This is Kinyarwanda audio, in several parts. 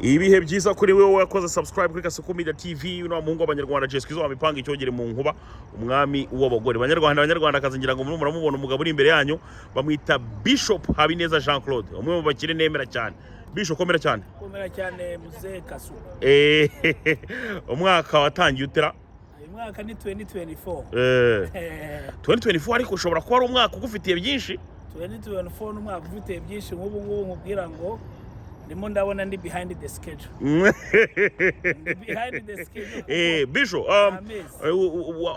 Ibihe byiza kuri wowe wakoze subscribe kuri Kasuku Media TV. Uno muhungu w'Abanyarwanda Jeskizo wamipanga icyogere mu nkuba, umwami w'abagore. Banyarwanda, Banyarwandakazi, ngira ngo muramubona umugabo uri imbere yanyu, bamwita Bishop Habineza Jean Claude, umwe mu bakire nemera cyane. Bishop, komera cyane. Komera cyane, muzehe Kasuku. Umwaka watangiye utera? Uyu mwaka ni 2024. 2024, ariko ushobora kuba ari umwaka ugufitiye byinshi. 2024 ni umwaka ufite byinshi. Nk'ubu ngubu nkubwira ngo ndimo ndabona ndi behind the schedule. Ndi behind the schedule kuko Bishop, amezi.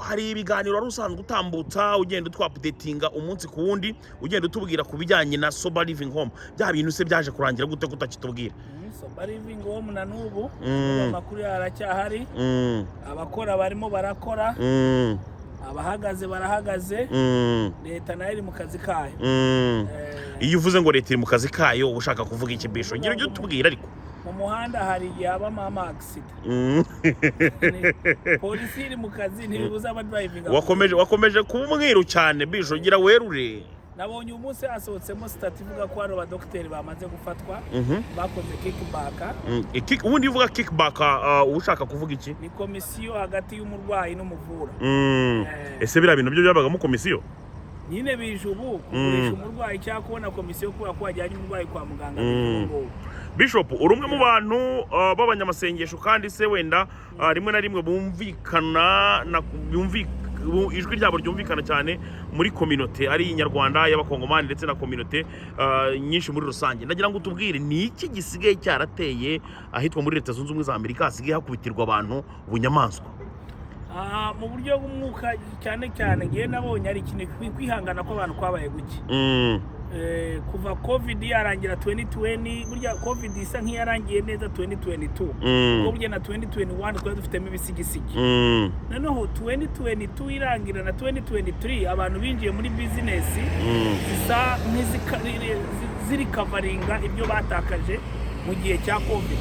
hari ibiganiro wari usanzwe utambutsa, ugenda utwa-updatinga umunsi ku wundi, ugenda utubwira ku bijyanye na Sober Living Home. Bya bintu se byaje kurangira gute kutakitubwira? Sober Living Home na n'ubu n'ubu amakuru aracyahari. Abakora barimo barakora, abahagaze barahagaze. Leta nayo iri mu kazi kayo. Iyo uvuze ngo leta iri mu kazi kayo, uba ushaka kuvuga iki, Bishop? Gira ujye utubwira ariko. Mu muhanda hari igihe habamo ama accident. Polisi iri mu kazi, ntibibuza abadrivinga. Wakomeje kuba umwiru cyane, Bishop, gira werure. Nabonye uyu munsi hasohotsemo status ivuga ko hari abadogiteri bamaze gufatwa bakoze kickback. Ubundi iyo uvuga kickback, uba ushaka kuvuga iki? Ni komisiyo hagati y'umurwayi n'umuvura. Ese biriya bintu byo byabagamo komisiyo? Nyine bije ubu kugurisha umurwayi cyangwa kubona komisiyo kubera ko wajyanye umurwayi kwa muganga, bije ubu ngubu. Bishop, uri umwe mu bantu b'abanyamasengesho, kandi se wenda rimwe na rimwe bumvikana na ijwi ryabo ryumvikana cyane muri communauté ari inyarwanda, y'Abakongomani, ndetse na communauté nyinshi muri rusange. Ndagira ngo utubwire, ni iki gisigaye cyarateye ahitwa muri Leta Zunze Ubumwe za Amerika hasigaye hakubitirwa abantu bunyamaswa? Mu buryo bw'umwuka cyane cyane, ngewe nabonye ari ikintu kwihangana kw'abantu kwabaye guke. Kuva COVID yarangira 2020, burya COVID isa nk'iyarangiye neza 2022, kuko burya na 2021 twari dufitemo ibisigisigi. Noneho 2022 irangira na 2023, abantu binjiye muri business zisa ziri-recoveringa ibyo batakaje mu gihe cya COVID.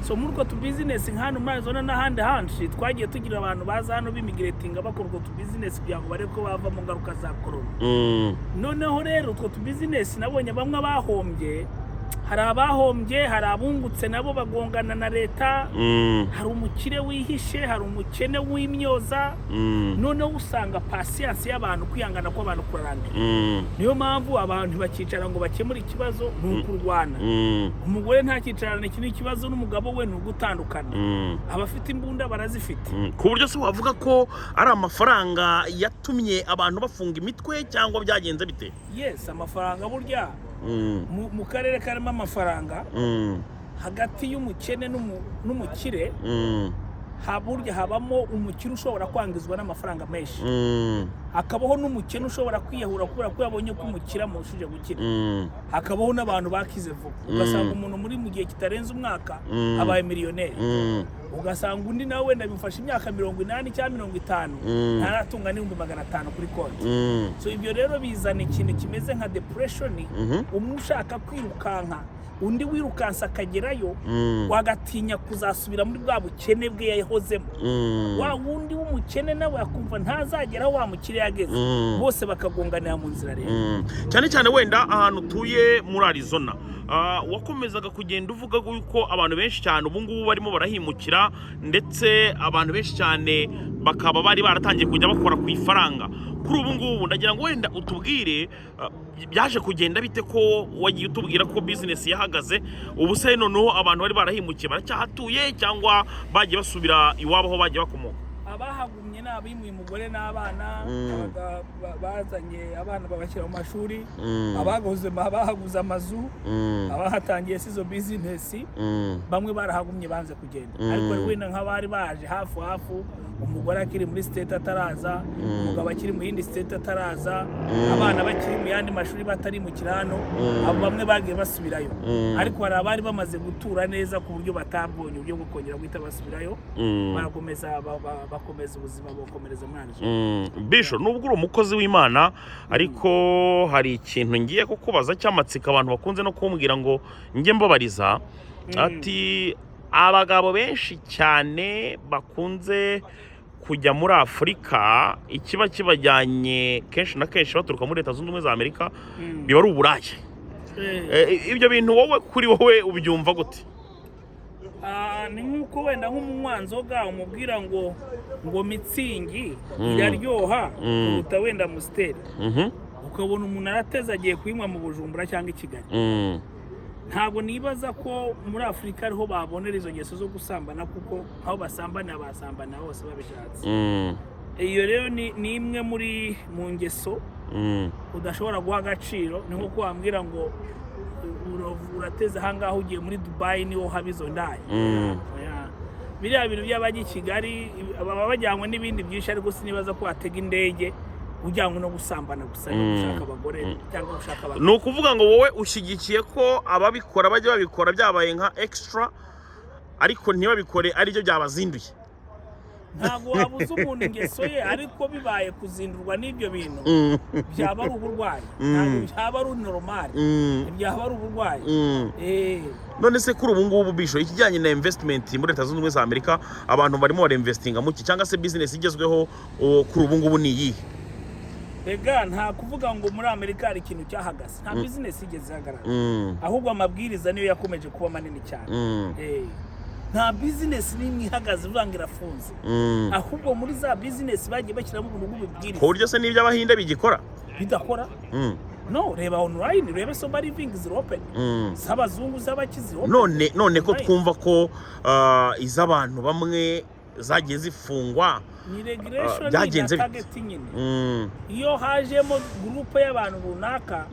So muri utwo tubusiness, nka hano muri Arizona n'ahandi hanshi, twagiye tugira abantu baza hano bimmigratinga, bakora utwo tubusiness kugira ngo barebe ko bava mu ngaruka za corona. Noneho rero utwo tubusiness, nabonye bamwe bahombye, hari abahombye, hari abungutse nabo bagongana na leta. Hari umukire wihishe, hari umukene w'imyoza. Noneho usanga patience y'abantu, kwihangana kw'abantu kurarangira. Niyo mpamvu abantu bakicara ngo bakemure ikibazo, ni ukurwana. Umugore ntakicarana iki n'ikibazo n'umugabo we, ni ugutandukana. Abafite imbunda barazifite. Ku buryo se wavuga ko ari amafaranga yatumye abantu bafunga imitwe, cyangwa byagenze bite? Yes, amafaranga burya, mu karere karimo amafaranga, hagati y'umukene n'umukire, burya habamo umukire ushobora kwangizwa n'amafaranga menshi, hakabaho n'umukene ushobora kwiyahura kubera ko yabonye ko umukire amurushije gukira. Hakabaho n'abantu bakize vuba, ugasanga umuntu muri mu gihe kitarenze umwaka abaye miliyoneri, ugasanga undi nawe wenda bimufashe imyaka 80 cyangwa 50 ntaratunga n'500,000 kuri konti. So ibyo rero bizana ikintu kimeze nka depression. Umwe ushaka kwirukanka, undi wirukansa akagerayo, wagatinya kuzasubira muri bwa bukene bwe yahozemo. Wa wundi w'umukene nawe akumva ntazageraho wa mukire yageze. Bose bakagonganira mu nzira rero. Cyane cyane wenda ahantu utuye muri Arizona, wakomezaga kugenda uvuga yuko abantu benshi cyane ubu ngubu barimo barahimukira, ndetse abantu benshi cyane bakaba bari baratangiye kujya bakora ku ifaranga. Kuri ubu ngubu ndagira ngo wenda utubwire, byaje kugenda bite, ko wagiye utubwira ko business yahagaze? Ubu se noneho abantu bari barahimukiye baracyahatuye, cyangwa bagiye basubira iwabo aho bagiye bakomoka? Abahagumye ni abimuye umugore n'abana, bazanye abana babashyira mu mashuri, abaguze, abahaguze amazu, abahatangiye sizo business. Bamwe barahagumye, banze kugenda. Ariko wenda nk'abari baje hafi hafi, umugore akiri muri state ataraza, umugabo akiri mu yindi state ataraza, abana bakiri mu yandi mashuri batarimukira hano, abo bamwe bagiye basubirayo. Ariko hari abari bamaze gutura neza ku buryo batabonye uburyo bwo kongera guhita basubirayo, barakomeza bakomeza ubuzima, bukomereza muri Arizona. Bishop, nubwo uri umukozi w'Imana, ariko hari ikintu ngiye kukubaza cy'amatsiko abantu bakunze no kumbwira ngo njye mbabariza, ati abagabo benshi cyane bakunze kujya muri Afurika, ikiba kibajyanye kenshi na kenshi baturuka muri Leta Zunze Ubumwe za Amerika biba ari uburaya. Ibyo bintu wowe, kuri wowe ubyumva gute? Ah, ni nk'uko wenda nk'umunywanzoga umubwira ngo Mützig iraryoha kuruta wenda Amstel, ukabona umuntu arateze agiye kuyinywa mu Bujumbura cyangwa i Kigali. Ntabwo nibaza ko muri Afurika ariho babonera izo ngeso zo gusambana, kuko aho basambana basambana hose babishatse. Iyo rero ni imwe mu ngeso udashobora guha agaciro. Ni nko wambwira ngo urateze ahangaha ugiye muri Dubayi niho haba izo ndaya. Oya. Biriya bintu by'abajya i Kigali baba bajyanywe n'ibindi byinshi, ariko sinibaza ko watega indege ujyanywe no gusambana gusa, no gushaka abagore cyangwa gushaka abagabo. Ni ukuvuga ngo wowe ushyigikiye ko ababikora bajya babikora byabaye nka extra, ariko ntibabikore aribyo byabazinduye? Ntabwo wabuza umuntu ingeso ye, ariko bibaye kuzindurwa n'ibyo bintu byaba ari uburwayi, ntabwo byaba ari normal, byaba ari uburwayi. None se kuri ubu ngubu, Bishop, ikijyanye na investment muri Leta Zunze Ubumwe za Amerika, abantu barimo barinvestinga muki, cyangwa se business igezweho kuri ubu ngubu ni iyihe? Ega nta kuvuga ngo muri Amerika hari ikintu cyahagaze, nta business igeze ihagarara, ahubwo amabwiriza niyo yakomeje kuba manini cyane. Nta business n'imwe ihagaze uvuga ngo irafunze, ahubwo muri za business bagiye bashyiramo ubuntu bw'ububwiriza. Ku buryo se n'iby'Abahinde bigikora? Bidakora? No, reba online, urebe sober living ziri open, z'abazungu, z'abakizi open. None ko Online. twumva ko iz'abantu bamwe zagiye zifungwa? Ni regulation Byagenze na bite? target nyine. Iyo hajemo groupe y'abantu runaka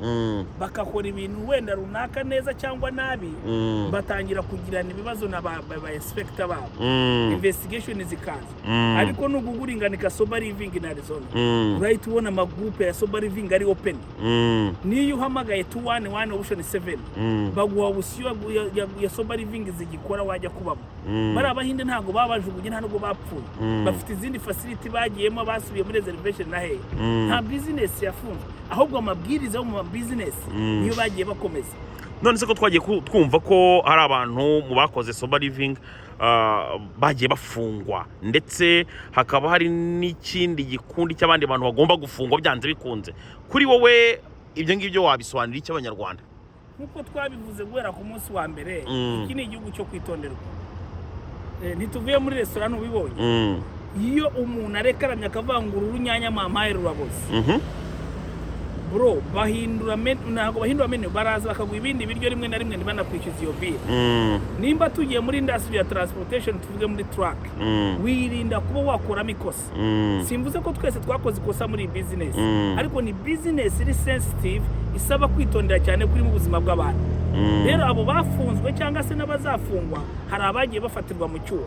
bagakora ibintu wenda runaka neza cyangwa nabi, batangira kugirana ibibazo na ba inspector babo, investigation zikaza. Ariko nuguguringanika sober living in Arizona, urahita ubona amagroupe ya sober living ari open. Niyo uhamagaye 211 option 7, baguha option ya sober living zigikora wajya kubamo. Bari Abahinde ntabwo babajugunye, nta nubwo bapfuye, bafite izindi facility bagiyemo, basubiye muri reservation na hehe. Nta business yafunzwe, ahubwo amabwiriza yo mu ma business niyo bagiye bakomeza. None se ko twagiye twumva ko hari abantu mu bakoze sober living bagiye bafungwa, ndetse hakaba hari n'ikindi gikundi cy'abandi bantu bagomba gufungwa byanze bikunze, kuri wowe ibyo ngibyo wabisobanurira iki Abanyarwanda? Nk'uko twabivuze guhera ku munsi wa mbere, iki ni igihugu cyo kwitonderwa. Ntituvuye muri resitora, ntubibonye? Iyo umuntu arekaramye akavuga ngo uru runyanya mampaye ruraboze, bro, bahindura menu. Ntabwo bahindura menu, baraza bakaguha ibindi biryo, rimwe na rimwe ntibanakwishyuza iyo bill. Nimba tugiye muri industry ya transportation, tuvuge muri truck, wirinda kuba wakuramo ikosa. Simvuze ko twese twakoze ikosa muri iyi business, ariko ni business iri sensitive, isaba kwitondera cyane kuri mu buzima bw'abantu. Rero abo bafunzwe cyangwa se n'abazafungwa, hari abagiye bafatirwa mu cyuho,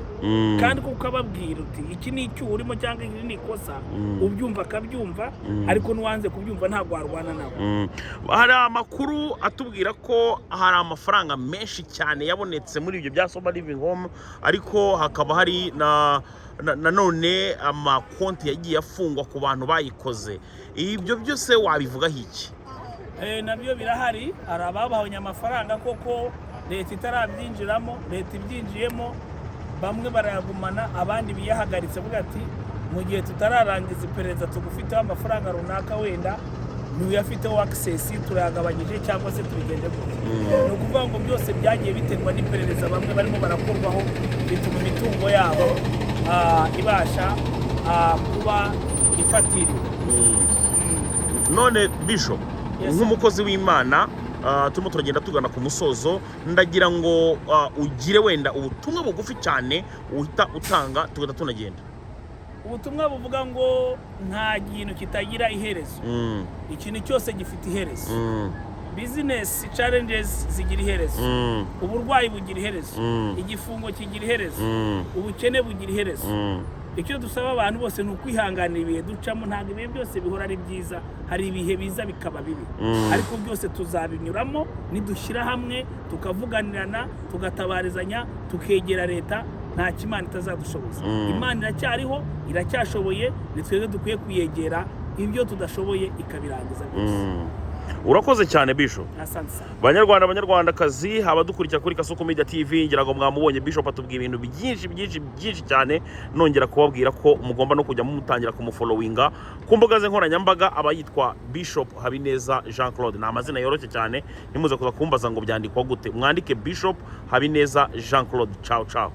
kandi kuko ukababwira uti iki ni icyuho urimo cyangwa iri ni ikosa, ubyumva akabyumva, ariko n'uwanze kubyumva ntabwo warwana nawe. Hari amakuru atubwira ko hari amafaranga menshi cyane yabonetse muri ibyo bya sober living home, ariko hakaba hari na nanone amakonti yagiye afungwa ku bantu bayikoze. Ibyo byose wabivugaho iki? Nabyo birahari. Hari ababonye amafaranga koko leta itarabyinjiramo, leta ibyinjiyemo bamwe barayagumana, abandi biyahagaritse, avuga ati mu gihe tutararangiza iperereza tugufiteho amafaranga runaka, wenda ntuyafiteho access, turayagabanyije cyangwa se tubigende gutya. Ni ukuvuga ngo byose byagiye biterwa n'iperereza, bamwe barimo barakorwaho, bituma imitungo yabo ibasha kuba ifatiriwe. None Bishop, Yes. nk'umukozi w'Imana, turimo turagenda tugana ku musozo, ndagira ngo ugire wenda ubutumwa bugufi cyane uhita utanga, tugahita tunagenda. Ubutumwa buvuga ngo nta kintu kitagira iherezo. Ikintu cyose gifite iherezo. Business challenges zigira iherezo, uburwayi bugira iherezo, igifungo kigira iherezo, ubukene bugira iherezo. Icyo dusaba abantu bose ni ukwihanganira ibihe ducamo. Ntabwo ibihe byose bihora ari byiza, hari ibihe biza bikaba bibi, ariko byose tuzabinyuramo nidushyira hamwe, tukavuganirana, tugatabarizanya, tukegera leta. Nta Imana itazadushoboza. Imana iracyariho, iracyashoboye, ni twebwe dukwiye kuyegera, ibyo tudashoboye ikabirangiza byose. Urakoze cyane, Bishop. Asante sana. Banyarwanda, banyarwandakazi, abadukurikira kuri Kasuku Media TV, ngira ngo mwamubonye. Bishop atubwiye ibintu byinshi byinshi byinshi cyane. Nongera kubabwira ko mugomba no kujya mutangira kumufollowinga ku mbuga ze nkoranyambaga. Aba yitwa Bishop Habineza Jean Claude. Ni amazina yoroshye cyane, ntimuze kuza kumbaza ngo byandikwa gute. Mwandike Bishop Habineza Jean Claude. Ciao ciao.